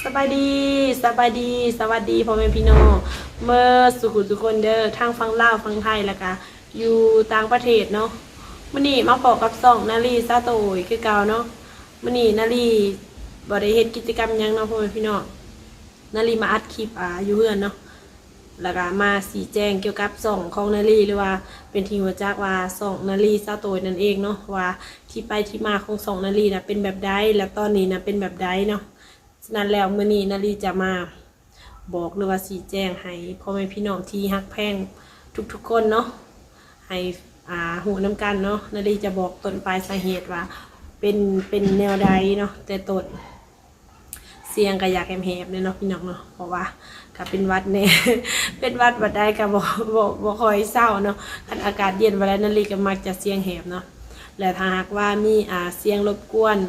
ສະບາຍດີ ສະບາຍດີ ສະຫວັດດີພໍ່ແມ່ພີ່ນ້ອງເໝິດສູ່ຜູ້ສູ່ຄົນເດີ ທັງຝັ່ງລາວ ຝັ່ງໄທ ແລ້ວກະຢູ່ຕ່າງປະເທດເນາະ. ມື້ນີ້ມາພໍ້ກັບຊ່ອງນາລີສາໂຕຍຄືເກົ່າເນາະ. ມື້ນີ້ນາລີບໍ່ໄດ້ເຮັດກິດຈະກຳຫຍັງເນາະພໍ່ແມ່ພີ່ນ້ອງ, ນາລີມາອັດຄລິບ ອ່າ ຢູ່ເຮືອນເນາະ ແລ້ວກະມາຊີ້ແຈງກ່ຽວກັບຊ່ອງຂອງນາລີ ຫຼືວ່າເປັນທີ່ຮູ້ຈັກວ່າຊ່ອງນາລີສາໂຕຍນັ້ນເອງເນາະ ວ່າທີ່ໄປທີ່ມາຂອງຊ່ອງນາລີນະເປັນແບບໃດ ແລະຕອນນີ້ນະເປັນແບບໃດເນາະ. ສະນັ້ນແລ້ວ ມື້ນີ້ນາລີຈະມາບອກ ຫຼືວ່າຊີ້ແຈງໃຫ້ພໍ່ແມ່ພີ່ນ້ອງທີ່ຮັກແພງທຸກໆຄົນເນາະ ໃຫ້ ອ່າ ຮູ້ນຳກັນເນາະ. ນາລີຈະບອກຕົ້ນປາຍສາເຫດວ່າເປັນ ເປັນແນວໃດເນາະ ແຕ່ຕົ້ນ. ສຽງກະຢາກແຫບໆແດ່ເນາະພີ່ນ້ອງເນາະ ເພາະວ່າກະເປັນຫວັດແດ່ ເປັນຫວັດບັດໃດກະບໍ່ ບໍ່ ບໍ່ຄ່ອຍເຊົາເນາະ. ຄັນອາກາດເຢັນບັດໃດ ນາລີກະມັກຈະສຽງແຫບເນາະ. ແລະຖ້າຫາກວ່າມີ ອ່າ ສຽງລົບກວນ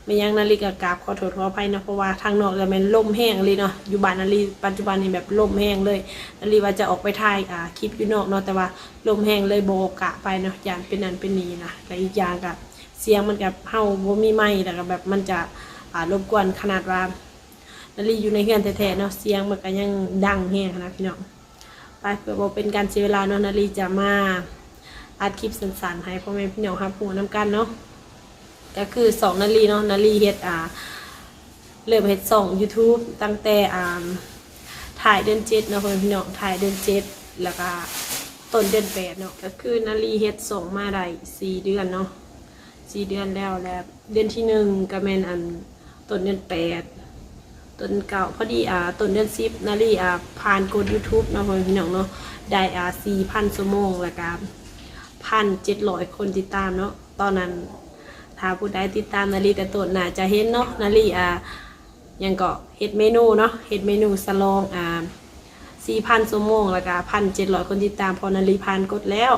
ແມ່ນຫຍັງ ນາລີກະກາບຂໍໂທດຂໍອະໄພເນາະ ເພາະວ່າທາງນອກລະແມ່ນລົມແຮງອີ່ຫຼີເນາະ. ຢູ່ບ້ານນາລີປັດຈຸບັນນີ້ແບບລົມແຮງເລີຍ. ນາລີວ່າຈະອອກໄປຖ່າຍ ອ່າ ຄລິບຢູ່ນອກເນາະ ແຕ່ວ່າລົມແຮງເລີຍບໍ່ກະໄປເນາະ ຢ້ານເປັນນັ້ນເປັນນີ້ນະ. ແລະອີກຢ່າງກະສຽງມັນກະ ເຮົາບໍ່ມີໄມ ແລ້ວກະແບບມັນຈະ ອ່າ ລົບກວນ. ຂະໜາດວ່ານາລີຢູ່ໃນເຮືອນແທ້ໆເນາະ ສຽງມັນກະຍັງດັງແຮງຫັ້ນນະພີ່ນ້ອງ. ໄປ ເພື່ອບໍ່ເປັນການເສຍເວລາເນາະ ນາລີຈະມາອັດຄລິບສັ້ນໆໃຫ້ພໍ່ແມ່ພີ່ນ້ອງຮັບຮູ້ນຳກັນເນາະ. ກະຄືຊ່ອງນາລີເນາະ ນາລີເຮັດ ອ່າ ເລີ່ມເຮັດຊ່ອງຢູທູບຕັ້ງແຕ່ ອ່າ ທ້າຍເດືອນເຈັດເນາະພໍ່ແມ່ພີ່ນ້ອງ ທ້າຍເດືອນເຈັດ ແລ້ວກະຕົ້ນເດືອນແປດເນາະ. ກະຄືນາລີເຮັດຊ່ອງມາໄດ້ສີ່ເດືອນເນາະ ສີ່ເດືອນແລ້ວ ແລະເດືອນທີໜຶ່ງກະແມ່ນ ອັນ ຕົ້ນເດືອນແປດ ຕົ້ນເກົ້າ ພໍດີ ອ່າ ຕົ້ນເດືອນສິບ ນາລີ ອ່າ ຜ່ານກົດຢູທູບເນາະພໍ່ແມ່ພີ່ນ້ອງເນາະ ໄດ້ ອ່າ ສີ່ພັນຊົ່ວໂມງ ແລ້ວກະພັນເຈັດຮ້ອຍຄົນຕິດຕາມເນາະ. ຕອນນັ້ນຖ້າຜູ້ໃດຕິດຕາມນາລີແຕ່ຕົ້ນໜ້າຈະເຫັນເນາະ ນາລີ ອ່າ ຫຍັງເກາະ ເຮັດເມນູເນາະ ເຮັດເມນູສະຫຼອງ ອ່າ ສີ່ພັນຊົ່ວໂມງ ແລ້ວກະພັນເຈັດຮ້ອຍຄົນຕິດຕາມ ເພາະນາລີຜ່ານກົດແລ້ວ.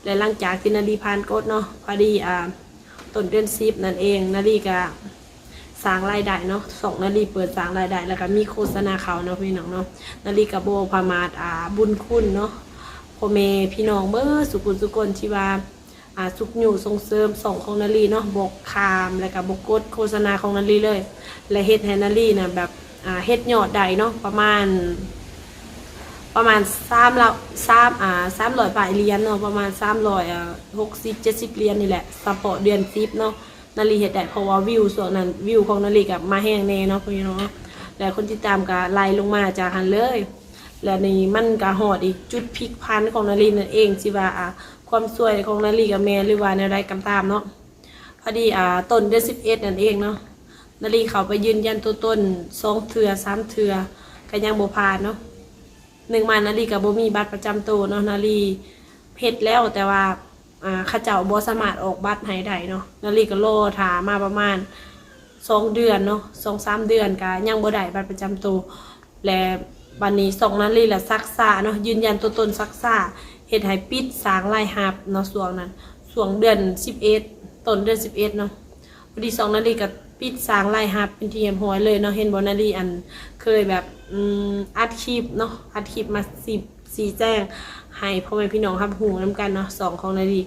ແລະຫຼັງຈາກທີ່ນາລີຜ່ານກົດເນາະ ພໍດີ ອ່າ ຕົ້ນເດືອນສິບນັ້ນເອງ ນາລີກະສ້າງລາຍໄດ້ເນາະ ຊ່ອງນາລີເປີດສ້າງລາຍໄດ້ ແລ້ວກະມີໂຄສະນາເຂົ້າເນາະພີ່ນ້ອງເນາະ. ນາລີກະບໍ່ປະໝາດ ອ່າ ບຸນຄຸນເນາະ ພໍ່ແມ່ພີ່ນ້ອງເບີດສູ່ຜູ້ສູ່ຄົນທີ່ວ່າ ອ່າ ຊຸກຍູ້ສົ່ງເສີມຊ່ອງຂອງນາລີເນາະ ບໍ່ຂ້າມ ແລ້ວກະບໍ່ກົດໂຄສະນາຂອງນາລີເລີຍ ແລະເຮັດໃຫ້ນາລີນະແບບ ອ່າ ເຮັດຍອດໄດ້ເນາະ ປະມານ ປະມານສາມ ສາມ ອ່າ ສາມຮ້ອຍປາຍຫຼຽນເນາະ ປະມານສາມຮ້ອຍ ອ່າ ຫົກສິບ ເຈັດສິບຫຼຽນນີ້ແຫຼະ ສະເພາະເດືອນສິບເນາະ ນາລີເຮັດໄດ້ ເພາະວ່າວິວຊ່ວງນັ້ນ ວິວຂອງນາລີກະມາແຮງແດ່ເນາະ ພໍ່ແມ່ພີ່ນ້ອງເນາະ ແລະຄົນຕິດຕາມກະໄລ່ລົງມາຈາກຫັ້ນເລີຍ. ແລະນີ້ມັນກະຮອດອີກຈຸດພລິກຜັນຂອງນາລີນັ້ນເອງ ຊິວ່າ ອ່າ ຄວາມຊ່ວຍຂອງນາລີກະແມ່ນ ຫຼືວ່າແນວໃດກະຕາມເນາະ. ພໍດີ ອ່າ ຕົ້ນເດືອນສິບເອັດນັ້ນເອງເນາະ ນາລີເຂົ້າໄປຢືນຢັນຕົວຕົນສອງເທື່ອສາມເທື່ອ ກະຍັງບໍ່ຜ່ານເນາະ. ໜຶ່ງມານາລີກະບໍ່ມີບັດປະຈຳໂຕເນາະ ນາລີເຮັດແລ້ວ ແຕ່ວ່າ ອ່າ ເຂົາເຈົ້າບໍ່ສາມາດອອກບັດໃຫ້ໄດ້ເນາະ ນາລີກະລໍຖ້າມາປະມານສອງເດືອນເນາະ ສອງສາມເດືອນກະຍັງບໍ່ໄດ້ບັດປະຈຳໂຕ. ແລະບາດນີ້ຊ່ອງນາລີລະຊັກຊ້າເນາະ ຢືນຢັນຕົວຕົນຊັກຊ້າ ເຮັດໃຫ້ປິດສ້າງລາຍຮັບເນາະ ຊ່ວງນັ້ນ ຊ່ວງເດືອນສິບເອັດ ຕົ້ນເດືອນສິບເອັດເນາະ. ພໍດີຊ່ອງນາລີກະປິດສ້າງລາຍຮັບເປັນທີ່ຮຽບຮ້ອຍເລີຍເນາະ ເຫັນບໍ່ ນາລີ ອັນ ເຄີຍແບບ ອືມ ອັດຄລິບເນາະ ອັດຄລິບມາຊີ້ ຊີ້ແຈງໃຫ້ພໍ່ແມ່ພີ່ນ້ອງຮັບຮູ້ນຳກັນເນາະ ຊ່ອງຂອງນາລີ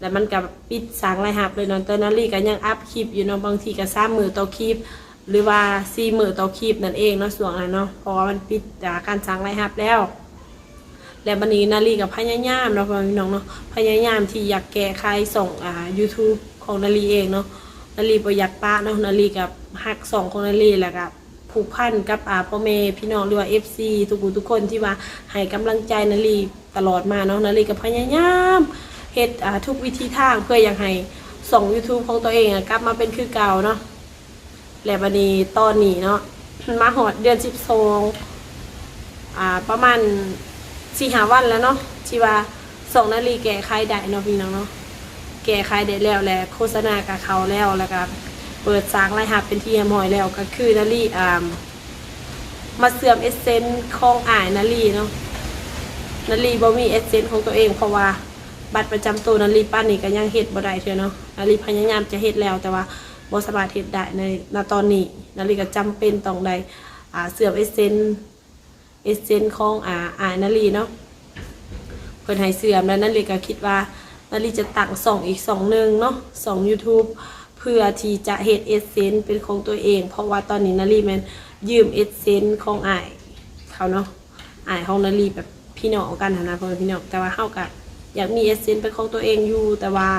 ແລ້ວມັນກະປິດສ້າງລາຍຮັບເລີຍເນາະ. ແຕ່ນາລີກະຍັງອັບຄລິບຢູ່ເນາະ ບາງທີກະສາມມື້ຕໍ່ຄລິບ ຫຼືວ່າສີ່ມື້ຕໍ່ຄລິບນັ້ນເອງເນາະ ຊ່ວງນັ້ນເນາະ ເພາະວ່າມັນປິດ ອ່າ ການສ້າງລາຍຮັບແລ້ວ. ແລະບາດນີ້ນາລີກະພະຍາຍາມເນາະ ພໍ່ແມ່ພີ່ນ້ອງເນາະ ພະຍາຍາມທີ່ຢາກແກ້ໄຂຊ່ອງ ອ່າ ຢູທູບຂອງນາລີເອງເນາະ ນາລີບໍ່ຢາກປະເນາະ ນາລີກະຮັກຊ່ອງຂອງນາລີ ແລ້ວກະ ຜູກພັນກັບ ອ່າ ພໍ່ແມ່ພີ່ນ້ອງ ຫຼືວ່າ ເອັຟຊີ ທຸກຜູ້ທຸກຄົນທີ່ວ່າໃຫ້ກຳລັງໃຈນາລີຕະຫຼອດມາເນາະ. ນາລີກະພະຍາຍາມເຮັດ ອ່າ ທຸກວິທີທາງເພື່ອຢາກໃຫ້ຊ່ອງຢູທູບຂອງຕົວເອງ ອ່າ ກັບມາເປັນຄືເກົ່າເນາະ. ແລະບາດນີ້ຕອນນີ້ເນາະ ມາຮອດເດືອນສິບສອງ ອ່າ ປະມານສີ່ຫ້າວັນແລ້ວເນາະ ທີ່ວ່າຊ່ອງນາລີແກ້ໄຂໄດ້ເນາະ ພີ່ນ້ອງເນາະ ແກ້ໄຂໄດ້ແລ້ວ ແລະໂຄສະນາກະເຂົ້າແລ້ວ ແລ້ວກະເປີດສ້າງລາຍຮັບເປັນທີ່ຮຽບຮ້ອຍແລ້ວ ກະຄືນາລີ ອ່າ ມາເຊື່ອມເອັດເຊັນຂອງອ້າຍນາລີເນາະ. ນາລີບໍ່ມີເອັດເຊັນຂອງຕົວເອງ ເພາະວ່າບັດປະຈຳໂຕນາລີປານນີ້ກະຍັງເຮັດບໍ່ໄດ້ເທື່ອເນາະ. ນາລີພະຍາຍາມຈະເຮັດແລ້ວ ແຕ່ວ່າບໍ່ສາມາດເຮັດໄດ້ໃນ ນະຕອນນີ້. ນາລີກະຈຳເປັນຕ້ອງໄດ້ ອ່າ ເຊື່ອມເອັດເຊັນ ເອັດເຊັນຂອງ ອ່າ ອ້າຍນາລີເນາະ ເພິ່ນໃຫ້ເຊື່ອມ ແລ້ວນາລີກະຄິດວ່ານາລີຈະຕັ້ງຊ່ອງອີກຊ່ອງໜຶ່ງເນາະ ຊ່ອງຢູທູບ ເພື່ອທີ່ຈະເຮັດ AdSense ເປັນຂອງຕົວເອງ ເພາະວ່າຕອນນີ້ນາລີແມ່ນຢືມ AdSense ຂອງອ້າຍເຂົາເນາະ ອ້າຍຂອງນາລີ ແບບພີ່ນ້ອງກັນຫັ້ນນະ ພໍ່ແມ່ພີ່ນ້ອງ. ແຕ່ວ່າເຮົາກະຢາກມີ AdSense ເປັນຂອງຕົວເອງຢູ່ ແຕ່ວ່າ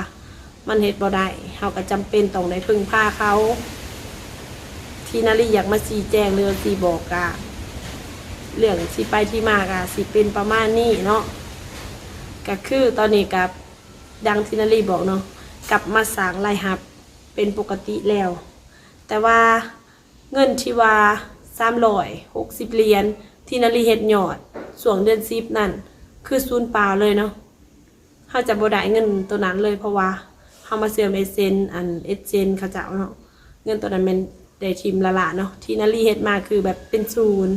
ມັນເຮັດບໍ່ໄດ້ ເຮົາກະຈຳເປັນຕ້ອງໄດ້ເພິ່ງພາເຂົາ. ທີ່ນາລີຢາກມາຊີ້ແຈງ ຫຼືວ່າຊີ້ບອກ ກະເລື່ອງທີ່ໄປທີ່ມາກະຊິເປັນປະມານນີ້ເນາະ. ກະຄືຕອນນີ້ກະ ດັ່ງທີ່ນາລີບອກເນາະ ກັບມາສ້າງລາຍຮັບເປັນປົກກະຕິແລ້ວ ແຕ່ວ່າເງິນທີ່ວ່າສາມຮ້ອຍຫົກສິບຫຼຽນ ທີ່ນາລີເຮັດຍອດຊ່ວງເດືອນສິບນັ້ນ ຄືສູນເປົ່າເລີຍເນາະ. ເຮົາຈະບໍ່ໄດ້ເງິນໂຕນັ້ນເລີຍ ເພາະວ່າເຮົາມາເຊື່ອມ AdSense ອັນ AdSense ເຂົາເຈົ້າເນາະ. ເງິນໂຕນັ້ນແມ່ນໄດ້ຖິ້ມລ້າໆເນາະ ທີ່ນາລີເຮັດມາຄືແບບເປັນສູນ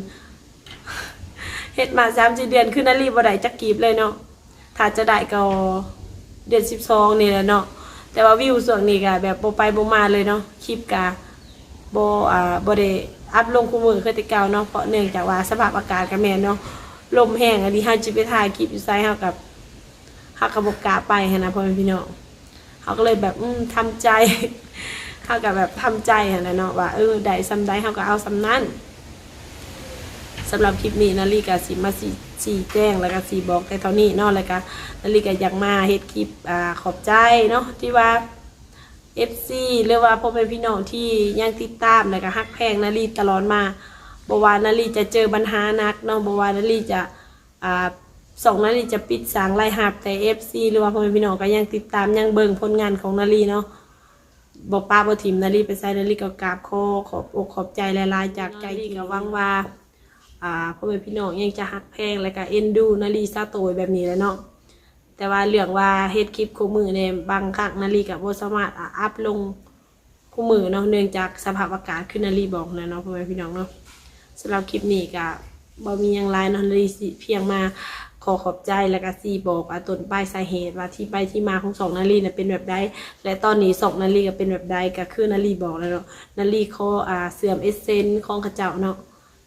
ເຮັດມາສາມສີ່ເດືອນ ຄືນາລີບໍ່ໄດ້ຈັກກີບເລີຍເນາະ. ຖ້າຈະໄດ້ກໍເດືອນສິບສອງນີ້ແຫຼະເນາະ ແຕ່ວ່າວິວຊ່ວງນີ້ກໍແບບບໍ່ໄປບໍ່ມາເລີຍເນາະ ຄລິບກໍບໍ່ ອ່າ ບໍ່ໄດ້ອັບລົງຄູ່ມື້ຄືແຕ່ເກົ່າເນາະ ເພາະເນື່ອງຈາກວ່າສະພາບອາກາດກໍແມ່ນເນາະ ລົມແຮງອີ່ຫຼີ ເຮົາຊິໄປຖ່າຍຄລິບຢູ່ໃສ ເຮົາກໍ ເຮົາກໍບໍ່ກ້າໄປຫັ້ນນະ ພໍ່ແມ່ພີ່ນ້ອງ. ເຮົາກໍເລີຍແບບ ອືມ ທຳໃຈ ເຮົາກໍແບບທຳໃຈຫັ້ນແຫຼະເນາະ ວ່າ ເອີ ໄດ້ສ່ຳໃດເຮົາກໍເອົາສ່ຳນັ້ນ. ສຳລັບຄລິບນີ້ນາລີກໍຊິມາຊີ້ ຊີ້ແຈງ ແລ້ວກໍຊີ້ບອກແຕ່ເທົ່ານີ້ເນາະ ແລ້ວກໍນາລີກໍຢາກມາເຮັດຄລິບ ອ່າ ຂອບໃຈເນາະ ທີ່ວ່າ ເອັຟຊີ ຫຼືວ່າພໍ່ແມ່ພີ່ນ້ອງທີ່ຍັງຕິດຕາມ ແລ້ວກໍຮັກແພງນາລີຕະຫຼອດມາ. ບໍ່ວ່ານາລີຈະເຈີບັນຫາໜັກເນາະ ບໍ່ວ່ານາລີຈະ ອ່າ ຊ່ອງນາລີຈະປິດສ້າງລາຍຮັບ ແຕ່ ເອັຟຊີ ຫຼືວ່າພໍ່ແມ່ພີ່ນ້ອງກໍຍັງຕິດຕາມ ຍັງເບິ່ງຜົນງານຂອງນາລີເນາະ ບໍ່ປະບໍ່ຖິ້ມນາລີໄປໃສ. ນາລີກໍກາບຂໍຂອບອົກຂອບໃຈຫຼາຍໆ ຈາກໃຈຈິງ. ນາລີກໍຫວັງວ່າ ອ່າ ພໍ່ແມ່ພີ່ນ້ອງຍັງຈະຮັກແພງ ແລ້ວກໍເອັນດູນາລີສາໂຕຍແບບນີ້ແຫຼະເນາະ. ແຕ່ວ່າເລື່ອງວ່າເຮັດຄລິບຄູ່ມື້ແດ່ ບາງຄັ້ງນາລີກໍບໍ່ສາມາດ ອາ ອັບລົງ ຄູ່ມື້ເນາະ ເນື່ອງຈາກສະພາບອາກາດຄືນາລີບອກນັ້ນເນາະ ພໍ່ແມ່ພີ່ນ້ອງເນາະ. ສຳລັບຄລິບນີ້ກະບໍ່ມີຫຍັງຫຼາຍເນາະ ນາລີຊິພຽງມາຂໍຂອບໃຈ ແລ້ວກະຊິບອກ ອາ ຕົ້ນປາຍສາເຫດວ່າທີ່ໄປທີ່ມາຂອງຊ່ອງນາລີນະເປັນແບບໃດ ແລະ ຕອນນີ້ຊ່ອງນາລີກະເປັນແບບໃດ. ກະຄືນາລີບອກແລ້ວເນາະ ນາລີຂໍ ອາ ເຊື່ອມ AdSense ຂອງເຂົາເຈົ້າເນາະ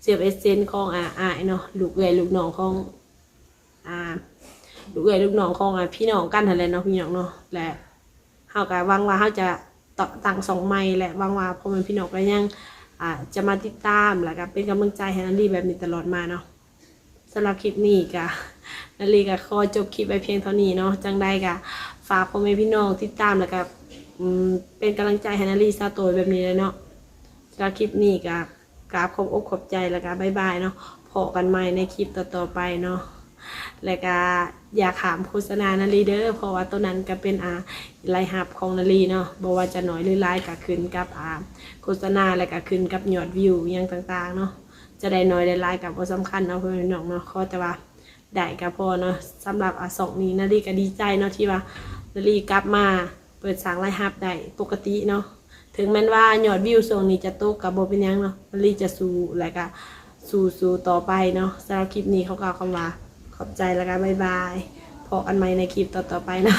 ເຊື່ອມ AdSense ຂອງ ອາ ອ້າຍເນາະ ລູກເອື້ອຍລູກນ້ອງຂອງ ອ່າ ລູກເອື້ອຍລູກນ້ອງຂອງ ອ່າ ພີ່ນ້ອງກັນຫັ້ນແຫຼະເນາະ ພີ່ນ້ອງເນາະ. ແລະ ເຮົາກໍຫວັງວ່າເຮົາຈະຕ- ຕັ້ງຊ່ອງໃໝ່ ແລະ ຫວັງວ່າພໍ່ແມ່ພີ່ນ້ອງກໍຍັງ ອ່າ ຈະມາຕິດຕາມ ແລ້ວກໍເປັນກຳລັງໃຈໃຫ້ນາລີແບບນີ້ຕະຫຼອດມາເນາະ. ສຳລັບຄລິບນີ້ກໍ ນາລີກໍຂໍຈົບຄລິບໄວ້ພຽງເທົ່ານີ້ເນາະ. ຈັ່ງໃດກໍຝາກພໍ່ແມ່ພີ່ນ້ອງຕິດຕາມ ແລ້ວກໍ ອືມ ເປັນກຳລັງໃຈໃຫ້ນາລີສາໂຕຍແບບນີ້ແຫຼະເນາະ. ສຳລັບຄລິບນີ້ກໍ ກາບຂອບອົກຂອບໃຈ ແລ້ວກະບາຍບາຍເນາະ. ພໍ້ກັນໃໝ່ໃນຄລິບຕໍ່ໆໄປເນາະ ແລ້ວກະຢ່າຂ້າມໂຄສະນານາລີເດີ ເພາະວ່າໂຕນັ້ນກະເປັນ ອາ ລາຍຮັບຂອງນາລີເນາະ. ບໍ່ວ່າຈະໜ້ອຍຫຼືຫຼາຍກະຂຶ້ນກັບ ອາ ໂຄສະນາ ແລ້ວກະຂຶ້ນກັບຍອດວິວຫຍັງຕ່າງໆເນາະ. ຈະໄດ້ໜ້ອຍໄດ້ຫຼາຍກະບໍ່ສຳຄັນເນາະ ພໍ່ແມ່ພີ່ນ້ອງເນາະ ຂໍແຕ່ວ່າ ໄດ້ກໍພໍເນາະ. ສຳລັບ ອາ ຊ່ອງນີ້ນາລີກໍດີໃຈເນາະ ທີ່ວ່ານາລີກັບມາເປີດສ້າງລາຍຮັບໄດ້ປົກກະຕິເນາະ. ເຖິງແມ່ນວ່າຍອດວິວຊ່ວງນີ້ຈະຕົກກໍບໍ່ເປັນຫຍັງເນາະ ນາລີຈະສູ້ ແລ້ວກໍສູ້ໆຕໍ່ໄປເນາະ. ສຳລັບຄລິບນີ້ຂໍກ່າວຄຳວ່າຂອບໃຈ ແລ້ວກໍບາຍບາຍ. ພໍ້ກັນໃໝ່ໃນຄລິບຕໍ່ໆໄປເນາະ.